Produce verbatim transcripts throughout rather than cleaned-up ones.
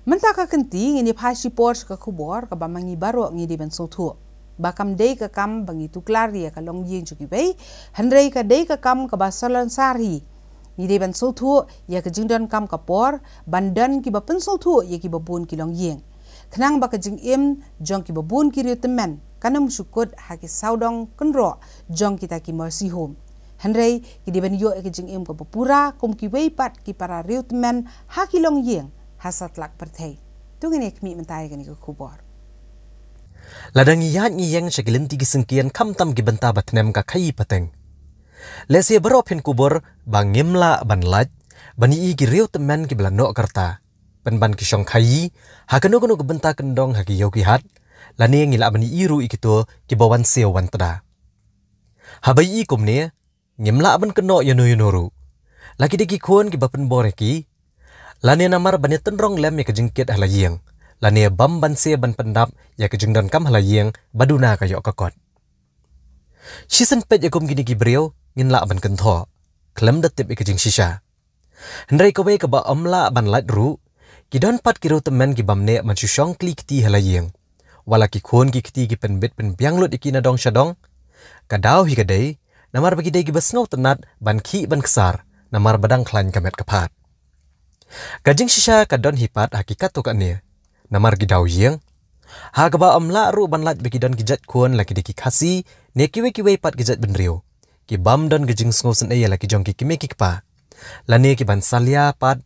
Mynta ka kynti ngin ïa phai shipor sha ka khubor kaba ma ngi baroh ngi dei ban sngewthuh ba kam dei ka kam ba ngi tuklar ïa ka longïing jong kiwei, hynrei ka dei ka kam kaba salonsar hi. Ngi dei ban sngewthuh ïa ka jingdonkam ka por ban don kiba pynsngewthuh ïa kiba bun ki longïing, khnang ba ka jingim jong kiba bun ki riew tymmen kan ym shu kut ha ki sawdong kynroh jong kita ki mercy home, hynrei ki dei ban ïoh ïa ka jingim kaba pura kum kiwei pat ki para riew tymmen ha ki longïing ha satlak pyrthei. To ngin ïa khmih mynta ïa kane ka khubor. Lada ngi ïaid ngi ïeng sha ki lynti ki syngkien, khamtam ki bynta ba tnem ka khaii pateng, lehse baroh phin kubur ba ngim lah ban lait ban ïohi ki riew tymmen kiba la noh ka rta pynban ki shong khaii ha kano kano ka bynta kyndong ha ki ïew ki hat, lane ngi lah ban ïohi ruh ïa kito kiba wan siew wan tda. Haba ïohi kumne, ngim lah ban kynnoh ïano ïano ruh, la ki dei ki khun kiba pynbor ïa ki, lane namar ban ïa tynrong lem ïa ka jingkit ha la ïing, lane bam ban siew ban pyndap ïa ka jingdonkam ha la ïing ba duna ka ïoh ka kot. Shisien peit ïa kum kine ki briew ngin lah ban kynthoh khlem da tip ïa ka jingshisha. Hynrei kawei kaba ym lah ban lait ruh, ki don pat ki riew tymmen ki bym neh ban shu shong kli kti ha la ïing. Wat la ki khun ki kti ki pynbit pynbiang lut ïa ki na dong sha dong. Ka daw hi ka dei namar ba ki dei kiba sngewtynnat ban khih ban ksar namar ba dang khlaiñ ka met ka phad. Ka jingshisha ka don hi pat ha ki katto katne namar ki daw ïing, ha kaba ym lah ruh ban lait ba ki don ki jait khun, la ki dei ki Khasi ne kiwei kiwei pat ki jait bynriew, ki bym don ka jingsngewsynei ïa la ki jong ki kmie ki kpa, lane ki ban salia pat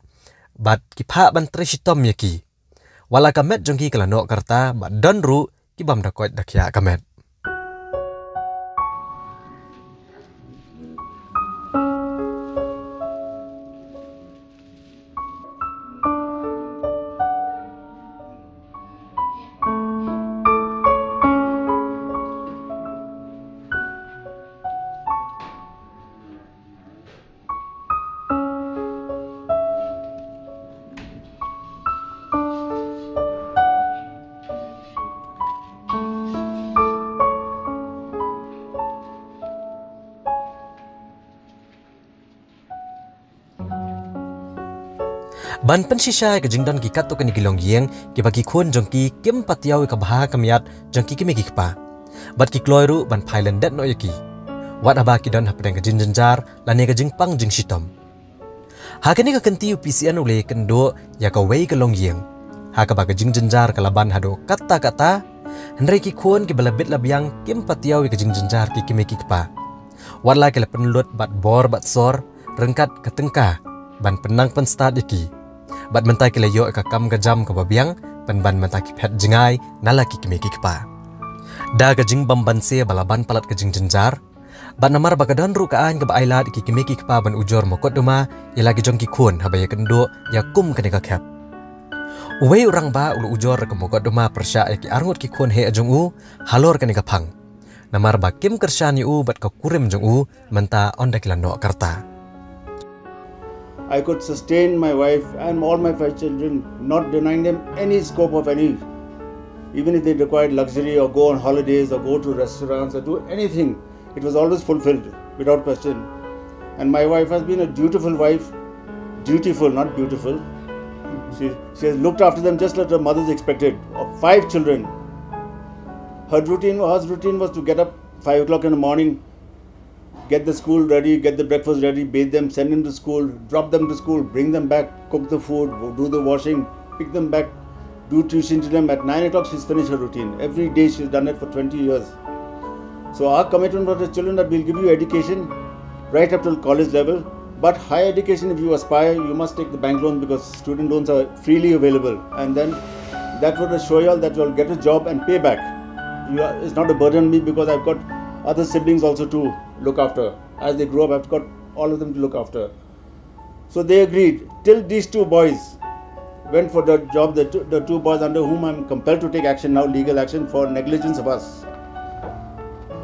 bad ki phah ban trei shitom ïa ki. Wat la ka met jong ki ka la noh ka rta bad don ruh ki bym da koit da khiah ka met. Ban pynshisha ïa ka jingdon ki katto katne ki longïing kiba ki khun jong ki kim patiaw ïa ka bha ka miat jong ki kmie ki kpa, bad ki kloi ruh ban phai lyndet noh ïa ki wat haba ki don hapdeng ka jingjynjar lane ka jingpang jingshitom. Ha kane ka kynti u P C N u la ïakynduh ïa kawei ka longïing ha kaba ka jingjynjar ka la ban haduh katta katta, hynrei ki khun kiba la bit la biang kim patiaw ïa ka jingjynjar ki kmie ki kpa. Wat la ki la pynlut bad bor bad sor ryngkat ka tyngka ban pynnang pynstad ïa ki, bad mynta ki la ïoh ïa ka kam ka jam kaba biang, pynban mynta ki phet jngai na la ki kmie ki kpa. Da ka jingbym banse ba la ban palat ka jingjynjar, bad namar ba ka don ruh ka aiñ kaba ailad ïa ki kmie ki kpa ban ujor mokotduma ïa la ki jong ki khun haba ïakynduh ïa kum kane ka khep. Uwei u rangbah u la ujor ka mokotduma pyrshah ïa ki arngut ki khun heh jong u halor kane ka phang, namar ba kim kyrshan ïa u bad ka kurim jong u mynta ynda ki la noh ka rta. I could sustain my wife and all my five children, not denying them any scope of any, even if they required luxury or go on holidays or go to restaurants or do anything, it was always fulfilled without question. And my wife has been a dutiful wife, dutiful, not beautiful. She, she has looked after them just like her mothers expected, of five children. Her routine, her routine was to get up five o'clock in the morning, get the school ready, get the breakfast ready, bathe them, send them to school, drop them to school, bring them back, cook the food, do the washing, pick them back, do tuition to them. At nine o'clock, she's finished her routine. Every day, she's done it for twenty years. So our commitment for the children that we'll give you education right up till college level. But higher education, if you aspire, you must take the bank loan because student loans are freely available. And then that would assure you all that you'll get a job and pay back. You are, it's not a burden on me because I've got other siblings also to look after. As they grow up, I've got all of them to look after. So they agreed. Till these two boys went for the job, the two, the two boys under whom I'm compelled to take action now, legal action for negligence of us.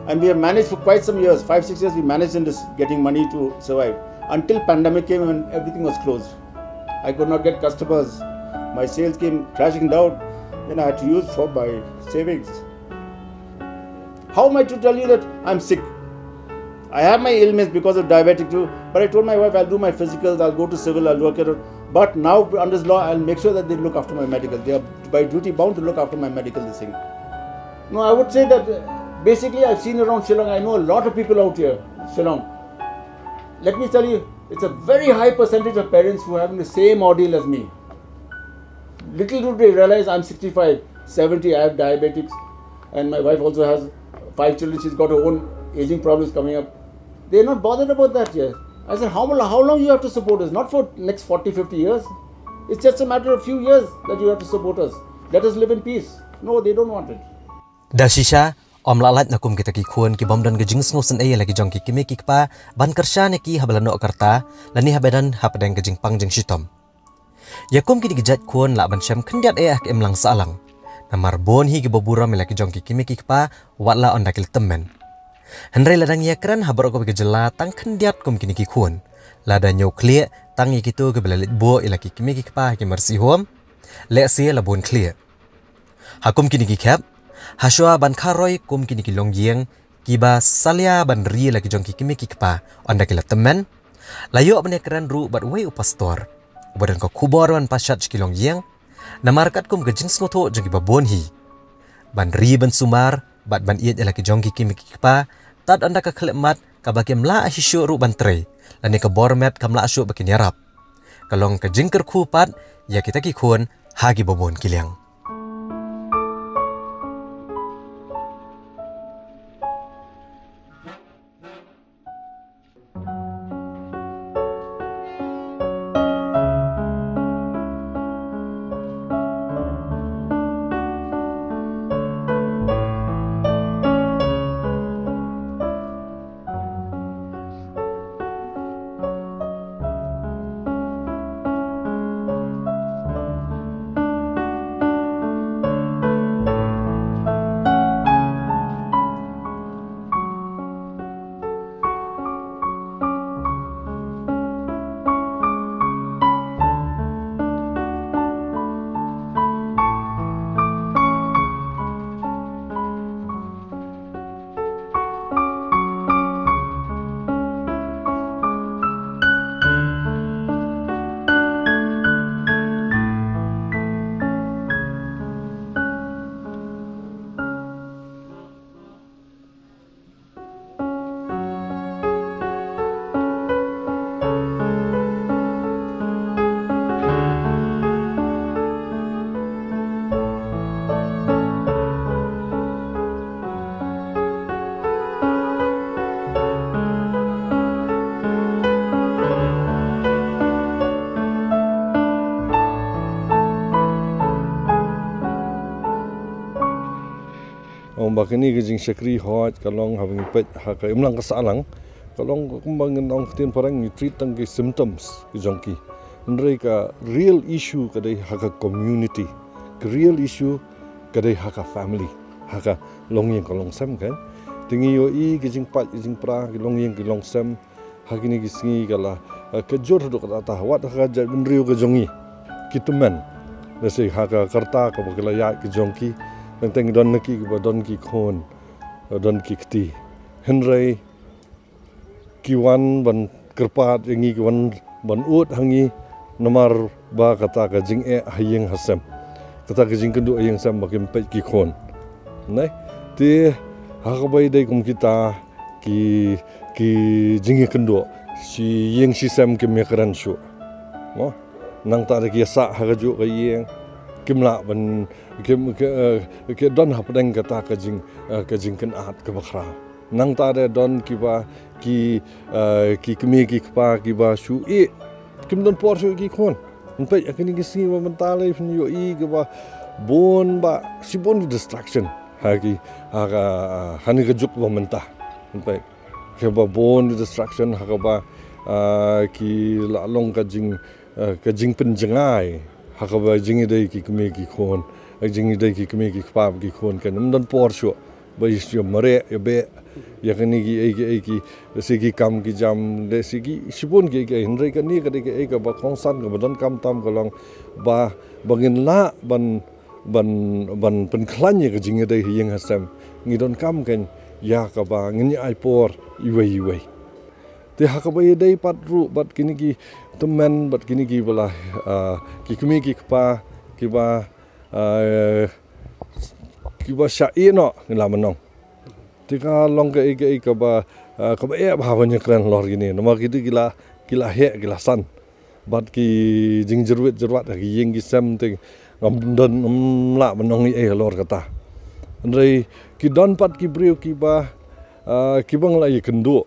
And we have managed for quite some years, five, six years, we managed in this getting money to survive. Until pandemic came and everything was closed. I could not get customers. My sales came crashing down. Then I had to use for my savings. How am I to tell you that I'm sick? I have my ailments because of diabetic too, but I told my wife, "I'll do my physicals, I'll go to civil, I'll work it out." But now, under this law, I'll make sure that they look after my medical. They are by duty bound to look after my medical, this thing. No, I would say that uh, basically I've seen around Shillong, I know a lot of people out here, Shillong. Let me tell you, it's a very high percentage of parents who are having the same ordeal as me. Little do they realize I'm sixty-five, seventy, I have diabetics, and my wife also has five children. She's got her own aging problems coming up. They're not bothered about that yet. I said, how, how long you have to support us? Not for next forty, fifty years. It's just a matter of few years that you have to support us. Let us live in peace. No, they don't want it. Da shisha, ym lah lait na kum kita ki khun ki bym don ka jingsngewsynei ïa la ki jong ki kmie ki kpa ban kyrshan ïa ki haba la noh ka rta, lane haba don hapdeng ka jingpang jingshitom. Ïa kum kine ki jait khun lah ban shem khyndiat eh ha ka imlang sahlang. Namar bun hi kiba burom ïa la ki jong ki kmie ki kpa, wat la ynda ki la tymmen. Hynrei la dang ïakren ha baroh kawei ka jylla tang khyndiat kum kine ki khun. Lada ñiewkhlieh tang ïa kito kiba la leit buh ïa la ki kmie ki kpa ha ki mercy home, lehse la bun khlieh. Ha kum kine ki khep, hashwa ban kharoi kum kine ki longïing kiba salia ban ri ïa la ki jong ki kmie ki kpa ynda ki la tymmen, la ïoh ban ïakren ruh bad uwei u pastor uba don ka khubor ban pashat sha ki longïing. Namar katkum ka jingsngewthuh jong kiba bun hi, ban ri ban sumar bad ban ïeit ïa la ki jong ki kmie ki kpa, tad ynda ka khyllipmat kaba kim lah shuh shuh ruh ban trei, lane ka bor met kam lah shuh ba kin ïarap, ka long ka jingkyrkhu pat ïa kita ki khun ha kiba bun ki liang. Ong ba kane ka jingshakri hoi ka long haba ngi peit ha ka imlang ka sahlang, ka long kumba ngin ong ktien phareng ngi treat tang ki symptoms ki jong ki. Hynrei ka real issue ka dei ha ka community. Ka real issue ka dei ha ka family, ha ka longïing ka longsem kan. Te ngi ïohi ki jingpait ki jingpra ki longïing ki longsem ha kine ki sngi ka la, eh, ka jur haduh katta katta wat ha ka jaitbynriew ka jong ngi. Ki tymmen. Lehse ha ka rta kaba ki la ïaid ki jong ki, teng teng don na ki kiba don ki khun, eh, don ki kti. Hynrei ki wan ban kyrpad ïa ngi, ki wan ban ud ha ngi namar ba kata ka jingeh ha ïing ha sem, kata ka jingkynduh ha ïing sem ba kim peit ki khun. Ne? Te ha kaba ïadei kum kita ki, ki jingïakynduh shi ïing shi sem kim ïakren shuh. Mo? Nangta da ki ïasah ha kajuh ka ïing, kim lah ban, kim, ki, eh, ki don hapdeng kata ka jing, eh, ka jingkynad kaba khraw. Nangta da don kiba ki, eh, ki kmie ki kpa kiba shu ïeh, kim don por shuh ki khun. Peit ha kine ki sngi ba mynta lei phin ïohi kiba bun ba shibun ki distraction ha ki, ha ka, ha kane ka juk ba mynta. Peit kiba bun ki distraction ha kaba, ah, ki la long ka jing, ah, ka jingpynjngai ha kaba jingïadei ki kmie ki khun, ha jingïadei ki kmie ki kpa ki khun kan ym don por shuh ba ïa shu mareh ïa beh ïa kane ki ei ki ei ki, lehse ki kam ki jam, lehse ki shibun ki ei ki ei. Hynrei kane ka dei ka ei kaba kongsan kaba donkam tam ka long ba, ba ngin lah ban, ban, ban pynkhlaiñ ïa ka jingïadei ha ïing ha sem. Ngi donkam kan ïa kaba ngin ïa ai por iwei iwei. Te ha kaba ïadei pat ruh bad kine ki tymmen, bad kine ki ba la, ah, ki kmie ki kpa kiba, ah, kiba shah ïeh noh, ngi la mynnong. Te ka long kaei kaei kaba, ah, kaba eh bha ban ïakren halor kine. Namar kito ki la, ki la heh, ki la san. Bad ki jingjyrwit jyrwat ha ki ïing ki sem, te ngam don, ngam lah ban ong ei ei halor kata. Hynrei ki don pat ki briew kiba, ah, kiba ngi la ïakynduh,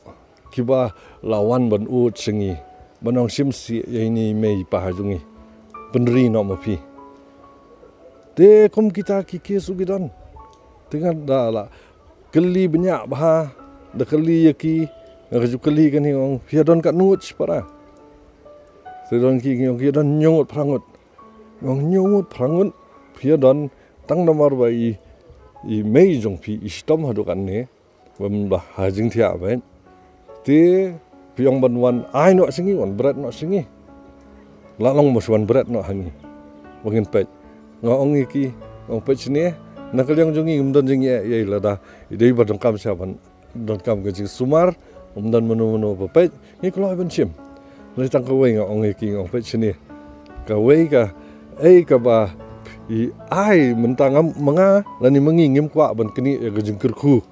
kiba la wan ban ud sha ngi, ban ong shim sih ïa ine i mei i pa jong ngi, pynri noh ma phi. Te kum kita ki case ruh ki don. Te nga da la kylli bniah bha, da kylli ïa ki, nga ju kylli kane, ong phi ïa don katno ngut shipara. Te don ki, ki ong ki ïa don hynñiew ngut phra ngut. Ong hynñiew ngut phra ngut phi ïa don, tang namar ba i, i mei jong phi i shitom haduh katne, bym lah ha jingthiah beit. Te phi ong ban wan ai noh sha ngi, wan bret noh sha ngi. La long mo shu wan bret noh ha ngi, ba ngin peit. Nga ong ïa ki, ong peit shane, na ka liang jong ngi ym don jingeh ei ei, lada i dei ba donkam sha ban donkam ka jingsumar, ym don mano mano ba peit, ngi kloi ban shim. Hynrei tang kawei nga ong ïa ki, ong peit shane, kawei ka, ei kaba i ai mynta ngam, ma nga lane ma ngi ngim kwah ban knieh ïa ka jingkyrkhu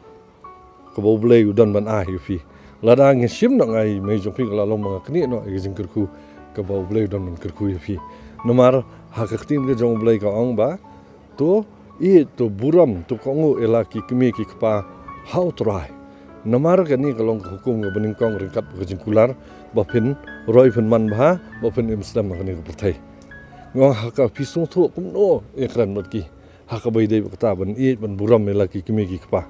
kaba U Blei u don ban ai ïa phi. Lada ngi shim noh nga i mei jong phi, ka la long ba nga knieh noh ïa ka jingkyrkhu kaba U Blei u don ban kyrkhu ïa phi. Namar ha ka ktien ka jong U Blei ka ong ba, to ïeit, to burom, to kohnguh ïa la ki kmie ki kpa ha U Trai. Namar kane ka long ka hukum kaba nyngkong ryngkat ka jingkular, ba phin roi phin man bha, ba phin im slem ha kane ka pyrthei. Nga ong ha ka phi sngewthuh kumno ïakren bad ki ha kaba ïadei bad kata ban ïeit ban burom ïa la ki kmie ki kpa.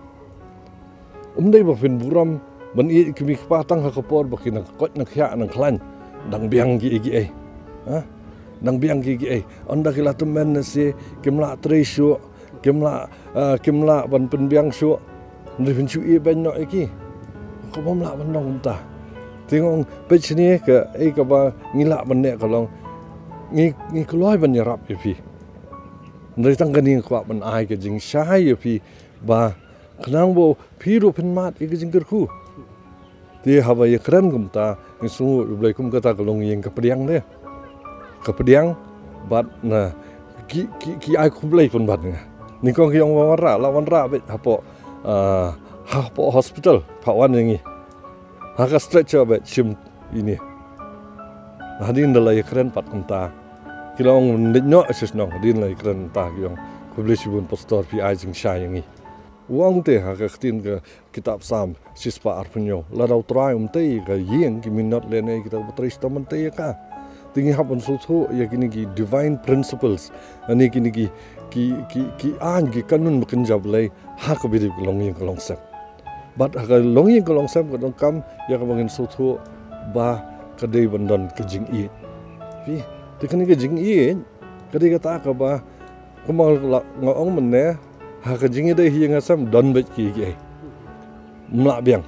Ym dei ba phin burom ban ïeit ki kmie ki kpa tang ha ka por ba ki nang koit nang khiah nang khlaiñ, dang biang kiei kiei. Ha? Dang biang kiei kiei. Ynda ki la tymmen na seh, kim lah trei shuh, kim lah, ah, kim lah ban pynbiang shuh. Hynrei phin shu ïehbeiñ noh ïa ki. Ka bym lah ban long kumta. Te nga ong peit shane, kaei kaba ngi lah ban neh ka long, ngi, ngi kloi ban ïarap ïa phi. Hynrei tang kane nga kwah ban ai ka jingshai ïa phi, ba khnang ba phi ruh phin mad ïa ka jingkyrkhu. Te haba ïakren kumta, ngi sngewnguh ïa U Blei, kum kata ka longïing ka pdiang de. Ka pdiang bad na ki, ki, ki ai khublei pynban nga. Nyngkong ki ong ba wanrah, la wanrah beit hapoh, ah, hapoh hospital, phah wan ïa ngi ha ka stretcher beit, shim ine. Hadien da la ïakren pat kumta, ki la ong leit noh sha shnong. Hadien la ïakren kumta ki ong, khublei shibun pastor, phi ai jingshai ïa ngi. U ong te ha ka ktien ka kitab Salm shispah arphew hynñiew, lada U Trai um tei ïa ka ïing, ki minot lane kita kiba trei shitom ban tei ïa ka. Te ngi hap ban sngewthuh ïa kine ki divine principles, lane kine ki, ki, ki, ki aiñ, ki kanun ba kynja Blei ha kaba ïadei ka longïing ka longsem. Bad ha ka longïing ka longsem ka donkam ïa kaba ngin sngewthuh ba ka dei ban don ka jingïeit. Phi, te kane ka jingïeit ka dei kata kaba, kumba la, nga ong mynne, ha ka jingïadei ha ïing ha sem don beit kiei kiei, ym lah biang.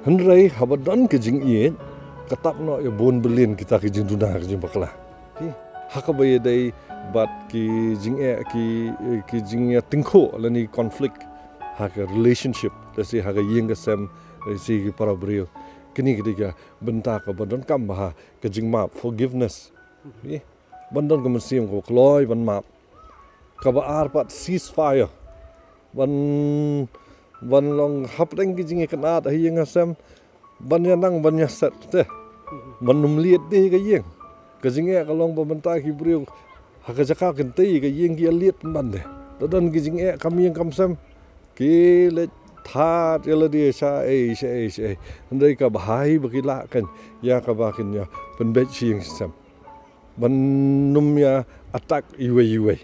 Hynrei haba don ka jingïeit, ka tap noh ïa bun byllion kita ki jingduna, ki jingbakla. Phi, ha kaba ïadei bad ki jingeh, ki, ki jingïatyngkhuh lane conflict ha ka relationship, lehse ha ka ïing ka sem, lehse ki para briew. Kine ki dei ka bynta kaba donkam bha, ka jingmap, forgiveness. Phi, ban don ka mynsiem kaba kloi ban map. Kaba ar pat, ceasefire. Ban, ban long hapdeng ki jingïakynad ha ïing ha sem, ban ïa nang ban ïa set te, ban ym lied de ka ïing. Ka jingeh ka long ba mynta ki briew ha ka jaka kin tei ka ïing ki ïa lied pynban de. Da don ki jingeh kam ïing kam sem, ki leit thad ïa lade shaei shaei shaei. Hynrei kaba bha hi ba ki lah kan ïa kaba kin ïa pynbeit sha ïing sha sem, ban ym ïa attack iwei iwei.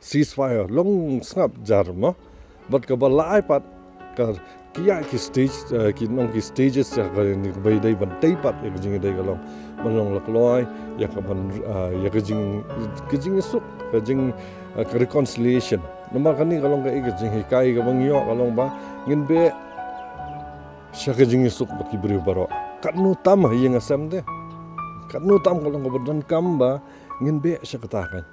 Ceasefire long sngap jar mo. Bad kaba lai pat, ka, ki ïa ki stage, eh, ki nong ki stages ïa kane kaba ïadei ban tei pat ïa ka jingïadei ka long, ban long la kloi ïa ka ban, eh, ïa ka jing, ka jingïasuk, ka jing, eh, ka reconciliation. Namar kane ka long kaei, ka jinghikai kaba ngi ïoh ka long ba ngin beh sha ka jingïasuk bad ki briew baroh. Katno tam ha ïing ha sem de, katno tam ka long kaba donkam ba ngin beh sha kata kan.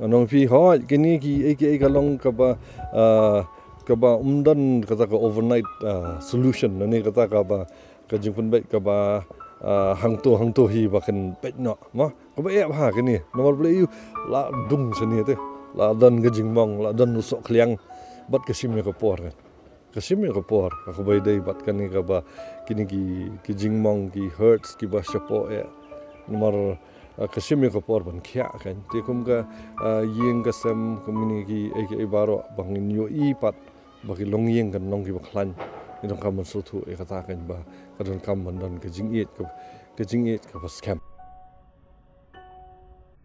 Ngan ong phi, hooid, kine kiei kiei ka long kaba, ah, kaba ym don kata ka overnight, ah, solution, lane kata kaba, ka jingpynbeit kaba, ah, hangto hangto hi ba kan peit noh, mo. Kaba eh bha kane, namar balei ïoh la dung shane te, la don ka jingmong, la don u sohkhliang, bad ka shim ïa ka por kan. Ka shim ïa ka por, kaba ïadei bad kane kaba, kine ki, ki jingmong, ki hertz, kiba shapoh eh. Namar, ah, ka shim ïa ka por ban khiah kan. Te kum ka, ah, ïing ka sem, kum kine ki, eh, ki, eh, baroh, ba ngin ïohi pat, ba ki longïing kan long kiba khlaiñ. Ngi donkam ban sngewthuh ïa kata kan ba ka donkam ban don ka jingïeit ka, ka jingïeit kaba skhem.